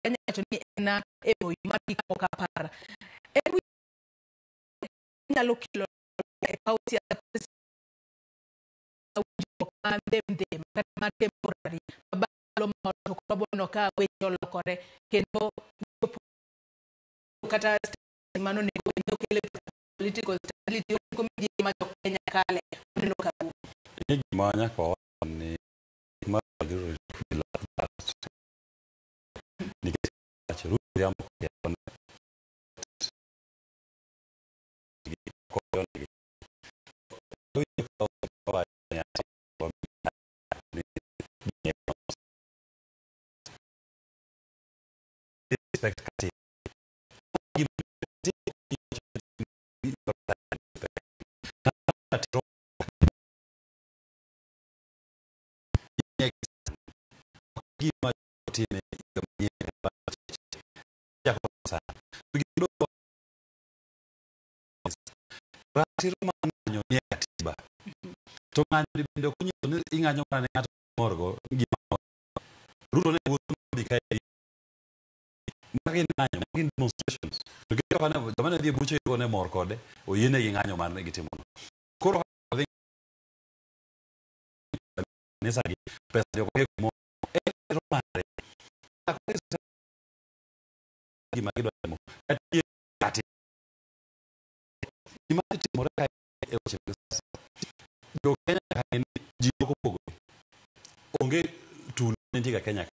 Anyalo wacho ni en e MOU mar gik moko 10. En nyalo kelo e paw siasa winjruok ma ndhem ndhem kata ma temporary ma bang' moro to koro wabiro neno ka weche olokore kendo kata mano onego bed ni okelo political stability ok midhiero ma jo Kenya kale waneno ka rumo. Ni gima nyaka wawach ni mar nikech Ruto riambo respect katiba. Gima time higa manyien chako sani. Ratiro mar ng'anyo nie katiba. To ng'anyo ni bende ok onyiso ni ing'anyo mana ne ng'ato morgo gima Ruto ne wuotho modhi kae magi ng'anyo magi demonstrations to nikech joma ne joma ne dhi e buche go ne mor kode oyienegi ng'anyo mar ne gitimono koro dhi kanisa gi pesa jok onge kumoro en ratiro mare gima gidwa timo kata yie kati gima dhi timore kae e weche mag siasa jo Kenya ka ni ji ok opogore onge tulo nitie ga Kenya ka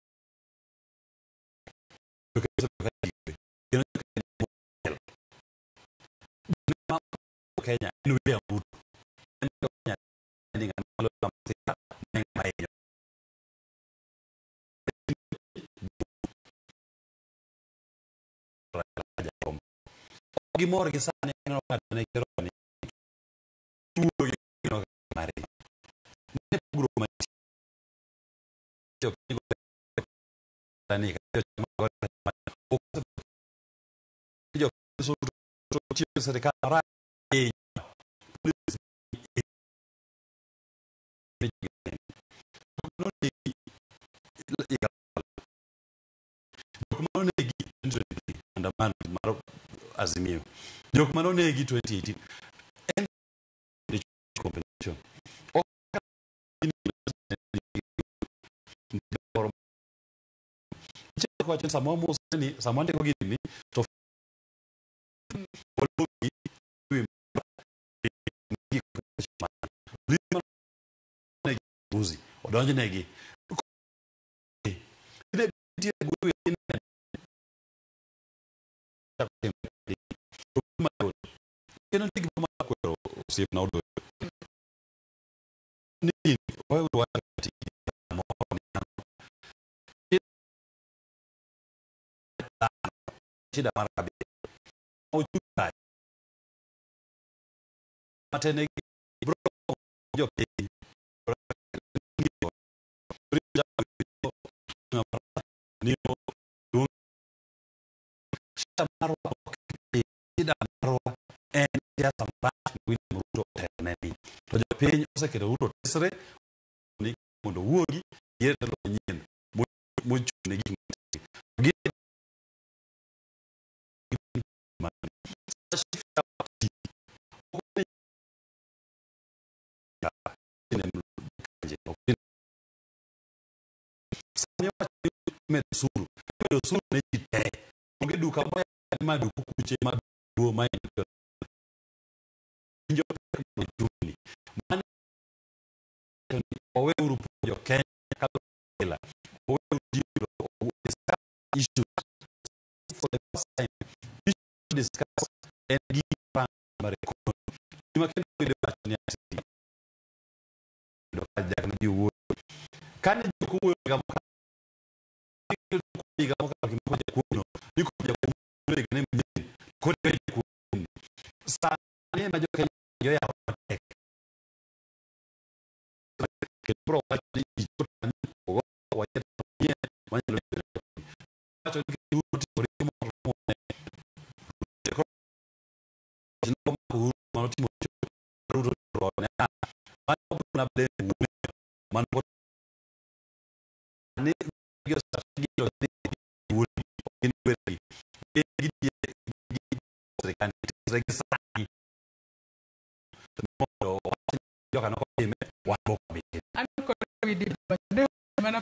Jo Kenya osebedo ka ji kwe. Kendo jo Kenya mowel. Gima Kenya en William Ruto en jo Kenya ni ng'ama loyo masira ne ng'ama hinyo Jakom. Ok gimor gi sani aneno ka ne gero ni tuo gi gino mare. Ne pogruok mantie. Jopiny go ni ka jochama go ok jo tiyo sirikal marach ahinya. Police higa jok mane onegi 2023 andamano mar Azimio jok mane onegi 2018 en compensation Ok wacho ni sama wamose ni sama wandiko gini to waluongi mbuzi odonjnegi Dine nitie gwe kendo nitie gima kwero osiepna odoyo ni weuru wacho ati moro ni shida mar abiriyo ochung' kae matene bro jopiny shida marwa ok shida marwa en siasa marach ma William Ruto otelone ni to jopiny oseketo Ruto tesre ni mondo owuogi yier telo manyien mochung' ne gik matin. Gin Sani wacho ni medo osuru, imedo osuru ne ji te. Onge duka moyaw ma duka kuche ma duo ma winjo pek mag ochumi. Mano ni oweuru puonjo Kenya kaka Raila. Oweuru ji mondo discuss issues for the first time. Issue discuss en gima mar economy. Gima kendo bedo wacho ni ati yudo ka jak ne ji wuoyo. Kane ji ok owuoyo higa mokalo, higa mokalo gimoko jakuono, ni koro jakuo higa ne manyien, koro iwe jakuo. Sani ema jo Kenya joyawo matek. Kendo bro wacho ni ji otami ogo wayier manyien manyalo bedo. Wacho ni Ruto timo richo moro mone. Ruto mano timo richo Ruto ne mano na blame wuone mano ni gi strategy to dhi wuone. Gidie sirikal gi sani mondo owach ni joka nokotime, wan bok wabi timo. An kod wi mana.